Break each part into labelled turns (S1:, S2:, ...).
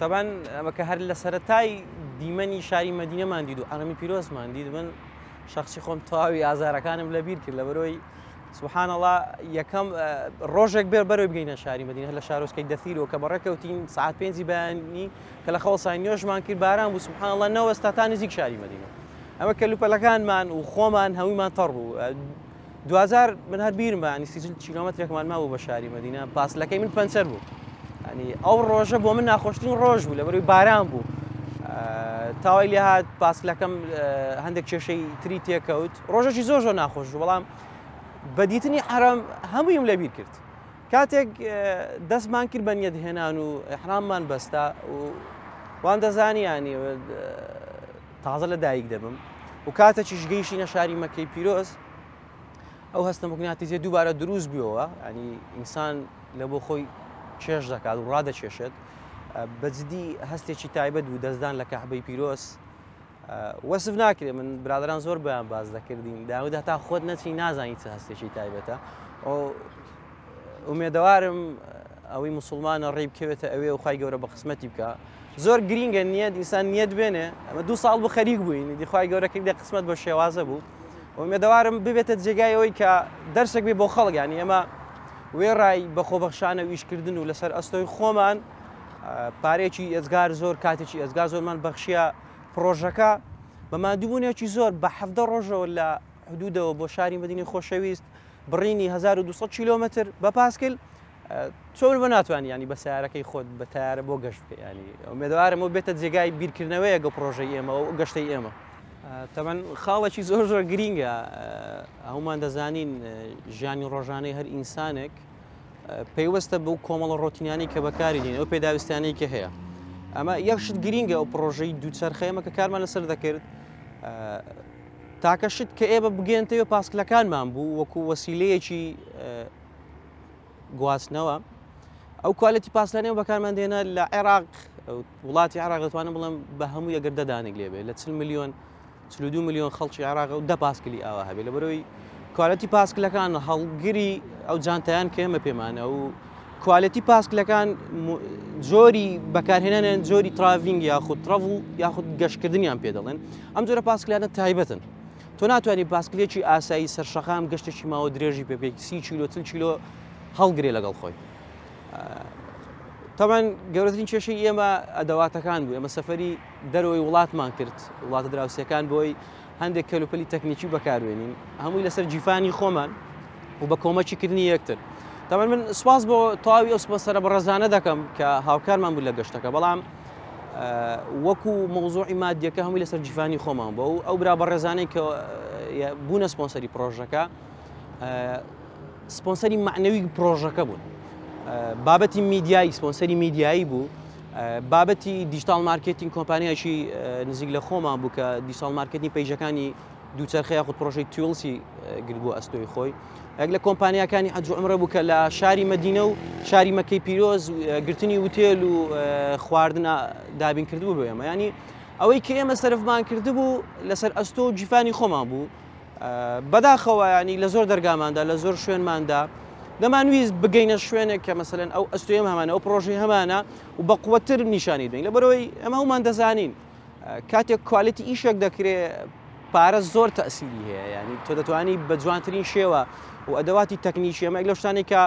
S1: تەبعەن ئەمە کە هەر لە سەرەتای دیمەنی شاری مەدینەمان دید و حەرەمی پیرۆزمان دید من شخصی خۆم تەواوی ئازارەکانم لەبیر کرد لەبەرەوەی سبحان الله یەکەم ڕۆژێک بێر بەرەوەی بگەینە شاری مەدینە هەر لە شارۆچکەی دەثیرەوە کە بەڕێکەوتین سعات پێنجی بەیانی کە لە خەوڵسای نوێژمان کرد باران بوو سبحان الله نەوەستا تا نزیک شاری مەدینە ئەمە کەلوپەلەکانمان و خۆمان هەموویمان تەڕ بوو دواجار من هەر بیرمە ینی 30 کیلۆمەترێکمان مابوو بە شاری مەدینە پاسلەکەی من پەنچەر بوو ینی ئەو ڕۆژە بۆ من ناخۆشترین ڕۆژ بوو لەبەروی باران بوو تاوای لێ هات پاسلەکەم هەندێک کێشەی تری تێکەوت ڕۆژێکی زۆر زۆر ناخۆش بوو بەڵام بە دیتنی حرام هەموویم لەبیر کرد کاتێک دەستمان کرد بە نیەتهێنان و ئیحراممان بەستا و وان دەزانی ینی تازە لە دایک دەبم و کاتێکیش گەیشتینە شاری مەکەی پیرۆز ئەو هەستە موگناتیزیە دووبارە دروست بووەوە ینی ئینسان لە بۆ خۆی چێژ دەکات و ڕادەکێشێت بەجددی هەستێکی تایبەت بوو دەستدان لە کەعبەی پیرۆز وەسف ناکرێت من برادران زۆر بەیان باز دەکردین داود هەتا خۆت نەچی نازانی چ هەستێکی تایبەتە ئومێدەوارم ئەوەی موسڵمانە ڕێی بکەوێتە ئەوێ و خوای گەورە بە قسمەتی بکا زۆر گرینگە نیەت ئینسان نیەت بێنێ ئەمە دوو ساڵ بوو خەریک بووین دی خوای گەورە کردی قسمەت بە شێوازە بوو ئومێدەوارم ببێتە جێگای ئەوەی کە دەرسێک بێ بۆ خەڵک یانی ئێمە وێڕای بە خۆبەخشانە و ئیشکردن و لەسەر ئەستۆی خۆمان پارێکی ئێجگار زۆر کاتێکی ئێجگار زۆرمان بەخشیە پڕۆژەکە بە مادووبوونێکی زۆر بە حەڤدە ڕۆژەوە لە حدودەوە بۆ شاری مەدینەی خۆشەویست بڕینی 1200 کیلۆمەتر بە پاسکل چۆن بە ناتوانانی ینی بە سیارەکەی خۆت بە تارە بۆ گەشت بکە ینی ئومێدەوارم و بێتە جێگای بیرکردنەوەیە گە پرۆژەی ئێمە و گەشتەی ئێمە تەبەن خاڵێکی زۆر زۆر گرینگە هەمومان دەزانین ژیانی ڕۆژانەی هەر ئینسانێک پەیوەستە بەو کۆمەڵە ڕۆتینانەی کە بەکاری دێن ئەو پێداویستانەی کە هەیە ئەمە یەک شت گرینگە ئەو پرۆژەی دووچەرخە ئێمە کە کارمان لەسەر دەکرد تاکە شت کە ئێمە بگەێنتەوە پاسکلەکانمان بوو وەکو وەسیلەیەکی گواستنەوە ئەو کوالێتی پاسلانەیە بەکارمان دێنە لە عێراق وڵاتی عێراق دەتوانم بڵێم بە هەموو یەگەر دەدانێک لێبێ لە 40 میلیۆن 42 میلیۆن خەڵکی عێراق و دە پاسکلی ئاوا هەبێ لەبەرەوەی کوالێتی پاسکلەکان هەڵگری ئەو جانتایان کە ئێمە پێمانە و کوالێتی پاسکلەکان جۆری بەکارهێنانیان جۆری traveling یاخود travel یاخود گەشتکردنیان پێ دەڵێن ئەم جۆرە پاسکلانە تایبەتن تۆ ناتوانانی پاسکلێکی ئاسایی سەر شەقام گەشتێکی ماوە درێژی پێ بکەیت سی کیلۆ چل کیلۆ هەڵگرێ لەگەڵ خۆی تەبعەن گەورەترین کێشەی ئێمە ئەدەواتەکان بوو ئێمە سەفەری دەرەوەی وڵاتمان کرد وڵاتە دراوسێکان بۆی هەندێک کەلوپەلی تەکنیکی بەکاروێنین هەمووی لەسەر گیرفانی خۆمان و بە کۆمەکی کردنی یەکتر تەبعەن من سوپاس بۆ تەواوی ئەو سپۆنسەرە بەڕێزانە دەکەم کە هاوکارمان بوو لە گەشتەکە بەڵام وەکو مەوزوعی مادیەکە هەمووی لەسەر گیرفانی خۆمان بوو و ئەو برا بەڕێزانەی کە بوونە سپۆنسەری پرۆژەکە سپۆنسەری مەعنەوی پرۆژەکە بوون بابەتی میدیایی سپۆنسەری میدیایی بوو بابەتی digital marketing کۆمپانیایکی نزیک لە خۆمان بوو کە digital marketing پەیجەکانی دووچەرخە یاخود پرۆژەی تویڵسی گرتبوو ئەستۆی خۆی یەک لە کۆمپانیاکانی حەج و عومرە بوو کە لە شاری مەدینە و شاری مەکەی پیرۆز گرتنی وتێل و خواردن دابین کردبوو بۆ ئێمە ینی ئەوەی کە ئێمە سەرفمان کردبوو لەسەر ئەستۆ و گیرفانی خۆمان بوو بەداخەوە ینی لە زۆر دەرگاماندا لە زۆر شوێنماندا دەمانویست بگەینە شوێنێک کە مەسەلەن ئەو ئەستۆیەم هەمانە ئەو پرۆژەی هەمانە و بە قوتر نیشانی بدەین لەبەرەوەی ئەمە هەمومان دەزانین کاتێک کوالێتی ئیشێک دەکرێ پارە زۆر تەسیری هەیە ینی تۆ دەتوانی بە جوانترین شێوە و ئەدەواتی تەکنیکی ئەمە لەو شتانێک کە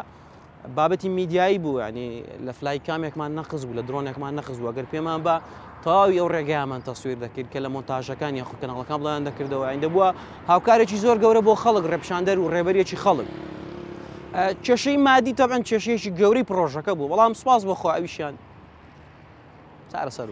S1: بابەتی میدیایی بوو ینی لە flycam ێکمان نەقز بوو لە درۆنێکمان نەقز بوو ئەگەر پێمان بە تەواوی ئەو ڕێگەیامان تەسویر دەکرد کە لە مۆنتاژەکان یاخود کەناڵەکان بڵاویان دەکردەوە ئایندە بووە هاوکارێکی زۆر گەورە بۆ خەڵک ڕێپشاندەر و ڕێبەرێکی خەڵک کێشەی مادی تەبعەن کێشەیەکی گەورەی پرۆژەکە بوو بەڵام سوپاس بۆ خوا ئەویشیان چارەسەر.